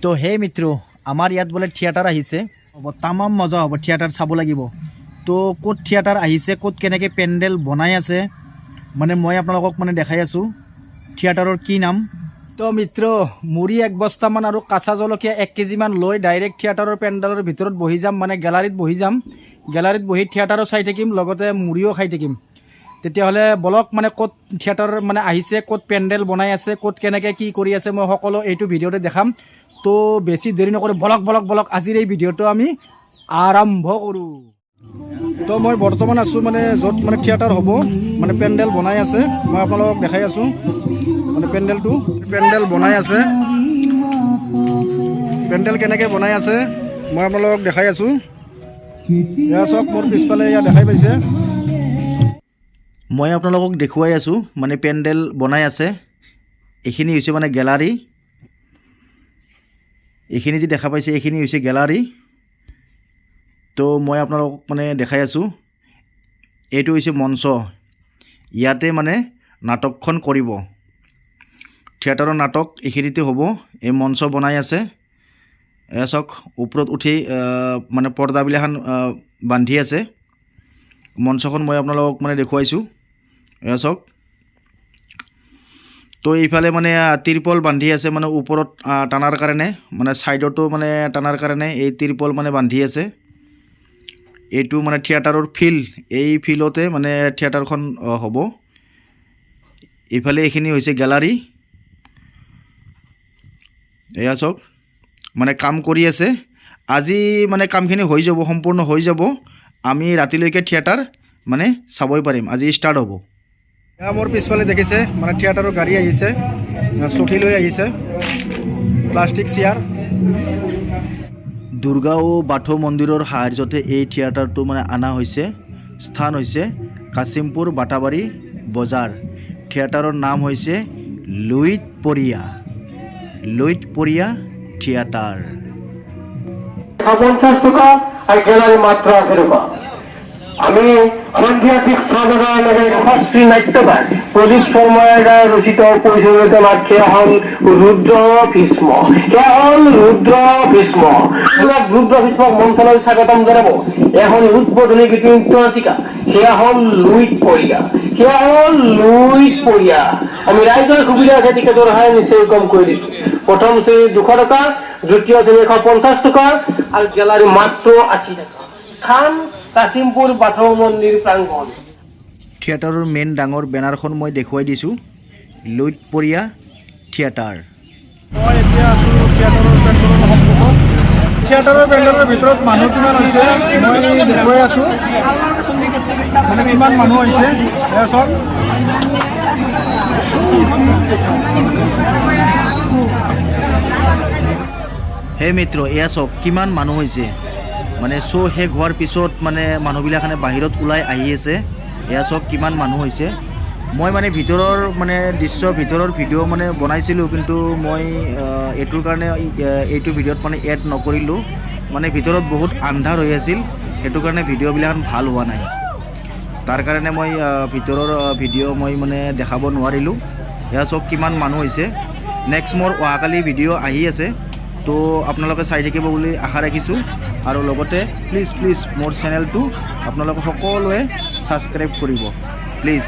তো হে মিত্ৰ, আমাৰ ইয়াত বোলে থিয়েটাৰ আহিছে। হ'ব, তামাম মজা হ'ব, থিয়েটাৰ চাব লাগিব। তো ক'ত থিয়েটাৰ আহিছে, ক'ত কেনেকৈ পেণ্ডেল বনাই আছে, মানে মই আপোনালোকক মানে দেখাই আছোঁ থিয়েটাৰৰ কি নাম। তো মিত্ৰ, মুড়ি এক বস্তামান আৰু কাঁচা জলকীয়া 1 কেজিমান লৈ ডাইৰেক্ট থিয়েটাৰৰ পেণ্ডেলৰ ভিতৰত বহি যাম, মানে গেলাৰীত বহি যাম। গেলাৰীত বহি থিয়েটাৰো চাই থাকিম, লগতে মুড়িও খাই থাকিম। তেতিয়াহ'লে বলক, মানে ক'ত থিয়েটাৰ মানে আহিছে, ক'ত পেণ্ডেল বনাই আছে, ক'ত কেনেকৈ কি কৰি আছে, মই সকলো এইটো ভিডিঅ'তে দেখাম। তো বেছি দেৰি নকৰোঁ, বলক বলক বলক, আজিৰ এই ভিডিঅ'টো আমি আৰম্ভ কৰোঁ। তো মই বৰ্তমান আছোঁ মানে য'ত মানে থিয়েটাৰ হ'ব, মানে পেণ্ডেল বনাই আছে। মই আপোনালোকক দেখাই আছোঁ, মানে পেণ্ডেলটো, পেণ্ডেল বনাই আছে। পেণ্ডেল কেনেকৈ বনাই আছে মই আপোনালোকক দেখাই আছোঁ। এয়া চাওক, মোৰ পিছফালে এয়া দেখাই পাইছে। মই আপোনালোকক দেখুৱাই আছোঁ, মানে পেণ্ডেল বনাই আছে। এইখিনি হৈছে মানে গেলাৰী। এইখিনি যি দেখা পাইছে, এইখিনি হৈছে গেলাৰী। তো মই আপোনালোকক মানে দেখাই আছোঁ, এইটো হৈছে মঞ্চ। ইয়াতে মানে নাটকখন কৰিব। থিয়েটাৰৰ নাটক এইখিনিতে হ'ব। এই মঞ্চ বনাই আছে। এয়া চাওক, ওপৰত উঠি মানে পৰ্দাবিলাখন বান্ধি আছে। মঞ্চখন মই আপোনালোকক মানে দেখুৱাইছোঁ, এয়া চাওক। তো এইফালে মানে তিৰপল বান্ধি আছে, মানে ওপৰত টানাৰ কাৰণে, মানে ছাইডতো মানে টানাৰ কাৰণে এই তিৰপল মানে বান্ধি আছে। এইটো মানে থিয়েটাৰৰ ফিল্ড। এই ফিল্ডতে মানে থিয়েটাৰখন হ'ব। এইফালে এইখিনি হৈছে গেলাৰী। এয়া চাওক, মানে কাম কৰি আছে। আজি মানে কামখিনি হৈ যাব, সম্পূৰ্ণ হৈ যাব। আমি ৰাতিলৈকে থিয়েটাৰ মানে চাবই পাৰিম। আজি ষ্টাৰ্ট হ'ব। এয়া মোৰ পিছফালে দেখিছে, মানে থিয়েটাৰৰ গাড়ী আহিছে, চকী লৈ আহিছে, প্লাষ্টিক চেয়াৰ। দুৰ্গা ও বাথৌ মন্দিৰৰ সাহাৰ্যতে এই থিয়েটাৰটো মানে অনা হৈছে। স্থান হৈছে কাচিমপুৰ বাটাবাৰী বজাৰ। থিয়েটাৰৰ নাম হৈছে লুইতপৰীয়া, লুইতপৰীয়া থিয়েটাৰ। 150 টকা আৰু গেলাৰী মাত্ৰ 80 টকা। আমি সন্ধিয়া ঠিক 6 বজাৰ লগে যশস্বী নাট্যকাৰ প্ৰদীপ শৰ্মাৰ দ্বাৰা ৰচিত পৰিচালিত নাট, সেয়া হ'ল ৰুদ্ৰ ভীষ্ম। সেয়া হ'ল ৰুদ্ৰ ভীষ্ম। আপোনাক ৰুদ্ৰ ভীষ্মক মঞ্চলৈ স্বাগতম জনাব। এখন উদ্বোধনী গীতি নৃত্য নাটিকা, সেয়া হ'ল লুইতপৰীয়া। সেয়া হ'ল লুইতপৰীয়া। আমি ৰাইজৰ সুবিধাৰ্থে টিকেটৰ হাৰ নিশ্চয় কম কৰি দিছো। প্ৰথম শ্ৰেণী 200 টকা, দ্বিতীয় শ্ৰেণী 150 টকা আৰু গেলাৰী মাত্ৰ 80 টকা। স্থান কাশিমপুৰ বাথৌ মন্দিৰ প্ৰাংগণ। থিয়েটাৰৰ মেইন ডাঙৰ বেনাৰখন মই দেখুৱাই দিছোঁ, লুইতপৰীয়া থিয়েটাৰ। মই এতিয়া আছোঁ থিয়েটাৰৰ পেণ্ডেলৰ সন্মুখত। থিয়েটাৰৰ পেণ্ডেলৰ ভিতৰত মানুহ কিমান হৈছে মই দেখুৱাই আছোঁ, মানে কিমান মানুহ হৈছে, এয়া চাওক। হে মিত্ৰ, এয়া চাওক কিমান মানুহ হৈছে। মানে শ্ব' শেষ হোৱাৰ পিছত মানে মানুহবিলাখানে বাহিৰত ওলাই আহি আছে। এয়া চাওক কিমান মানুহ হৈছে। মই মানে ভিতৰৰ মানে দৃশ্য, ভিতৰৰ ভিডিঅ' মানে বনাইছিলোঁ, কিন্তু মই এইটোৰ কাৰণে এইটো ভিডিঅ'ত মানে এড নকৰিলোঁ। মানে ভিতৰত বহুত আন্ধাৰ হৈ আছিল, সেইটো কাৰণে ভিডিঅ'বিলাক ভাল হোৱা নাই। তাৰ কাৰণে মই ভিতৰৰ ভিডিঅ' মই মানে দেখাব নোৱাৰিলোঁ। এয়া চাওক কিমান মানুহ হৈছে। নেক্সট মোৰ অহাকালি ভিডিঅ' আহি আছে, তো আপোনালোকে চাই থাকিব বুলি আশা ৰাখিছোঁ। আৰু লগতে প্লিজ প্লিজ মোৰ চেনেলটো আপোনালোকে সকলোৱে ছাবস্ক্ৰাইব কৰিব প্লিজ।